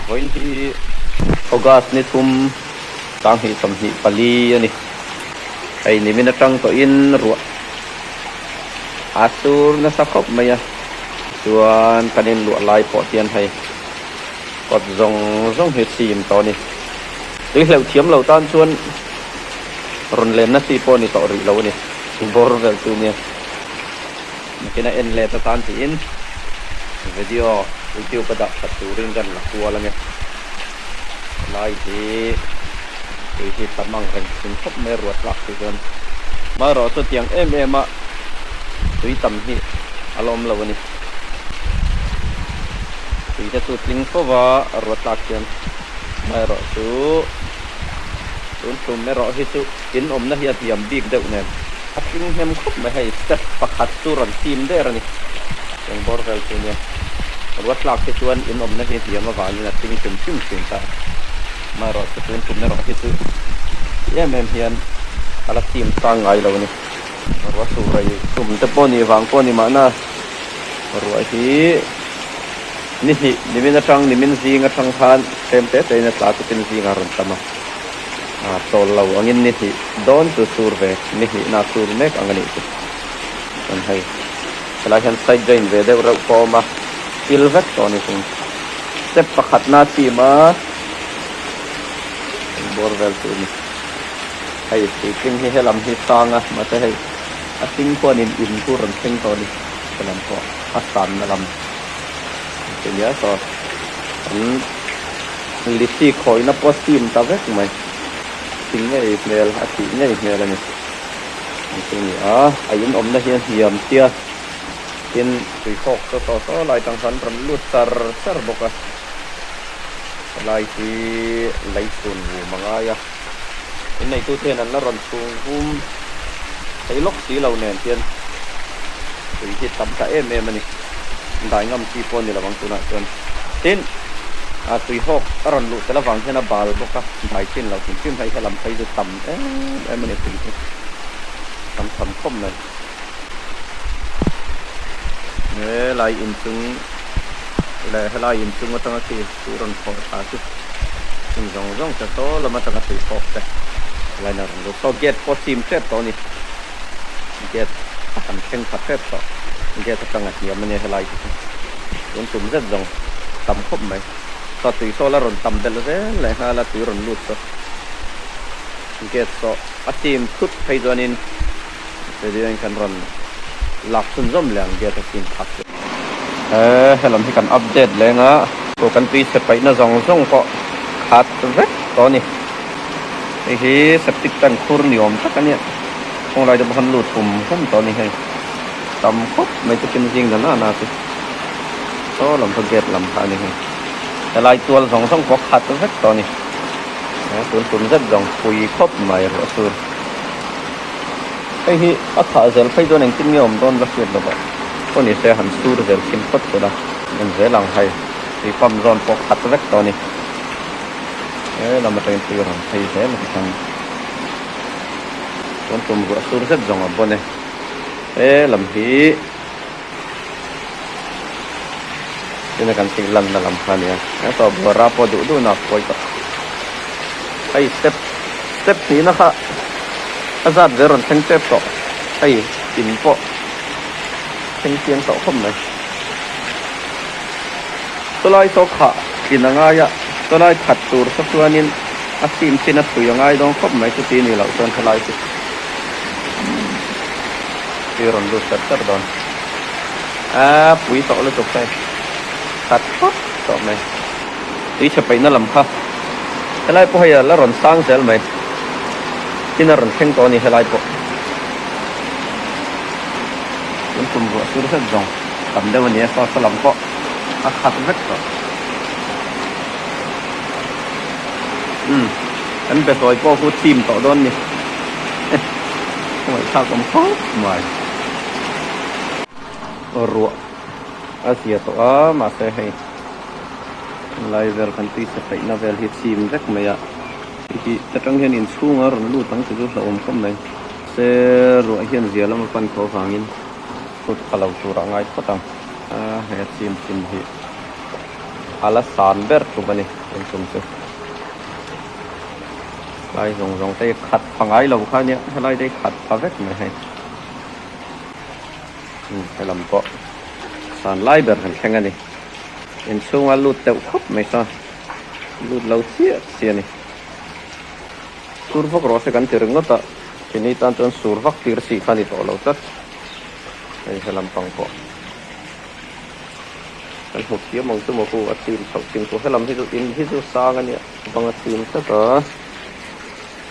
Vawiin hi August ni thum sanghnih 24 a ni. Hei nimin atang tawhin ruah a sur nasa khawp mai a, chuan kan inluah lai pawh hian hei kawt zawng zawng hi chim tawh a ni. Tui hleuh thiam lo tan chuan rawn lenna chi pawh a ni tawh rih lo a ni, bawr vel chu nia. Nakin a en let atan tiin video youtube a dah that turin kan la kual ange. Helai hi tui hi tam ang reng thin khawp mai a ruat tlak tih chuan amaherawh chu tiang em em a tui tam hi a la awm lo a ni. Tui te chu tling fo va a ruat tlak hian amaherawh chu tun tum erawh hi chu in awmna hi a hniam bik deuh nen. A tling hnem khawp mai hei step pakhat chu rawn chim der a ni. Eng bawr vel chu nia. Ruat tlak hi chuan in awmna hi hniam avangin a tling hrim hrim thin ta. Amaherawh chu tun tum erawh hi chu ti em em hian a la chim sang ngai lo a ni. Ruah sur rei tum te pawh nih vang pawh a ni mahna ruah hi ni hnih nimin atang nimin zing atang khan tlem te te in a tla chutin zingah a rawn tam a. A chawl lo angin ni hnih dawn chu sur ve, ni hnihna sur mek ang a nih chu. Chuan hei helai hian side drain ve deuh reuh pawh a awm a, kil vek tawh a ni chung. Step pakhatna a chim a, bawr vel chu a ni. Hei puitling hi helam hi sang a, mahse hei a hring khuanin in chu rawn thleng tawh a ni, helam pawh a sanna lam a nia saw an. Lisi khawihna pawh chim ta vek mai. Thing ngei hmel a thih ngei hmel a ni. Ang chu ni a, a in awmna hi a hniam sia. Tin, tuihawk saw saw saw lai tang khan rawn lut char char bawk a. Helai hi lei chhun vum a ngai a. In neitute hian an la rawn chhung vum thei lawk si lo nen hian tui hi tam ta em em a ni. Dai ngam chi pawh a ni lo ang tunah chuan. Tin, a tui hawk a rawn luh tel avang hian a bal bawk a, dai chin loh hrim hrim hei helam phei chu tam em em a ni tui hi. Tam tham khawp mai. Helai inchung leh helai inchung atanga khi tui rawn khawh thla chu hmun zawng zawng te saw lam atanga tui hawk te helai in a rawn lut. Saw gate pawh chim tep tawh a ni. Gate a han thleng kha tep tawh. Gate atanga hniam a nia helai te chu. Tun tum zet zawng tam khawp mai. Saw tui saw la rawn tam belh zel leh nghal a tui rawn lut saw. Gate saw a chim thut phei chuanin video in kan rawn lak chhunzawm leh ang gate a chim phak chu. He helam hi kan update leng a. Aw kan tui chhe paihna zawng zawng pawh khat vek tawh a ni. Hei hi septic tank khur ni awm tak a nia. Kawng lai te pawh khan lut hum hum tawh a ni hei. Tam khawp mai chu kin zing na na chu. Saw lam kha gate lam kha a ni hei. Helai tual zawng zawng pawh khat vek tawh a ni. Tun tum zet zawng pui khawp mai ruah sur. Hei hi a thah zel phei chuan engtin nge awm dawn la hriat lo vah. Pawh ni se han sur zel thin phawt se la. En zel ang hei. Tui pump zawn pawh khat vek tawh a ni. He lam atangin tui a rawn phei zel a ti khan. Chuan tum ruah sur zet zawng a bawn e. He lam hi tuna kan thing lanna lam kha a ni a. He tawh buara pawh duh duhna a pawi tawh. Hei step step hnihna kha a zat ve rawn thleng tep tawh. Hei in pawh thleng chiang tawh khawp mai. Chulai saw khah tlin a ngai a, chulai khat tur saw chuanin a chim chin a thui a ngai dawn khawp mai chuti ni loh chuan helai chu tui rawn lut chat chat dawn. A pui tawh lutuk hei, khat phawt tawh mai. Tui chhe paihna lam kha helai pawh hei a la rawn sang zel mai, tin a rawn thleng tawh a ni helai pawh. Tun tum ruah sur zet zawng tam deuh a ni a, saw saw lam pawh a khat vek tawh. Umm kan be hlawi pawh hu chim tawh dawn ni ka ngaihthlak awm khawp mai. Ruah a zia tawh a mahse hei lai vel kan tui chhe paihna vel hi chim vek mai a hei hi ta tang hian inchhung a rawn lut ang chu chu hlauhawm khawp mai. Se ruah hian zia lama pan tho avangin kut pha lo turah ngai phawt ang a hei a chim chin hi. A la san ber tum a ni tun tum chu. Lai zawng zawng te hi khat pha ngai lo kha nia helai te hi khat pha vek mai hei. Umm helam pawh san lai ber han thleng a ni. Inchhunga lut deuh khawp mai saw lut lo chiah chiah a ni. Sur vak rawh se kan ti ringawt a, keini tan chuan sur vak tir chi kha a ni tawh lo tlat. Hei helam pang pawh kan hmu thiam ang chu maw hu a chim chhoh chin chu helam hi chu in hi chu sang a nia bang a chim tlat a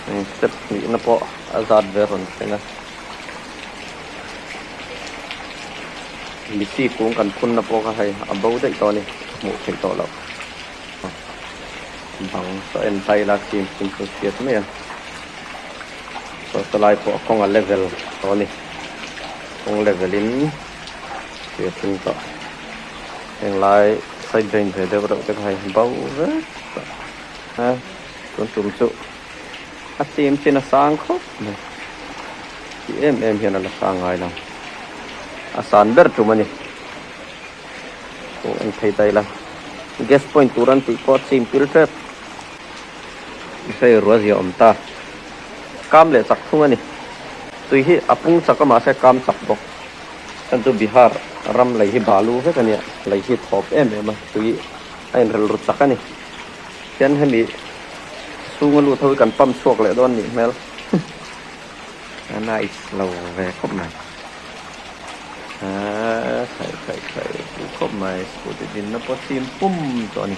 hei step hnihna pawh a zat ve rawn thleng a litchi kung kan phunna pawh kha hei a bo daih tawh a ni hmuh theih tawh loh bang saw en ta ila chim chin chu hriat mai a saw sawlai pawh a kawng a level tawh a ni. Kawng level in thir thing tawh heng lai side drain ve deuh reuh te kha hei bo vek tawh a tun tum chu a chim chin a sang khawp mai ti em em hian a la sang ngai lo a san ber tum a ni kawng en phei ta ila gas point tur an tih pawh a chim pil tep hei ruah zia awm ta. Kam leh chak thung a ni. Tui hi a pung chak a mahse kam chak bawk. Chuan chu Bihar ram lei hi balu vek a nia, lei hi thawp em em a, tui a inrel ru chak a ni. Hian hemi chhunga lut ho hi kan pump chhuak leh dawn nih hmel. A nice lo ve khawp mai. Aaa khai khai khai pui khawp mai scooty dinna pawh chim pum tawh a ni.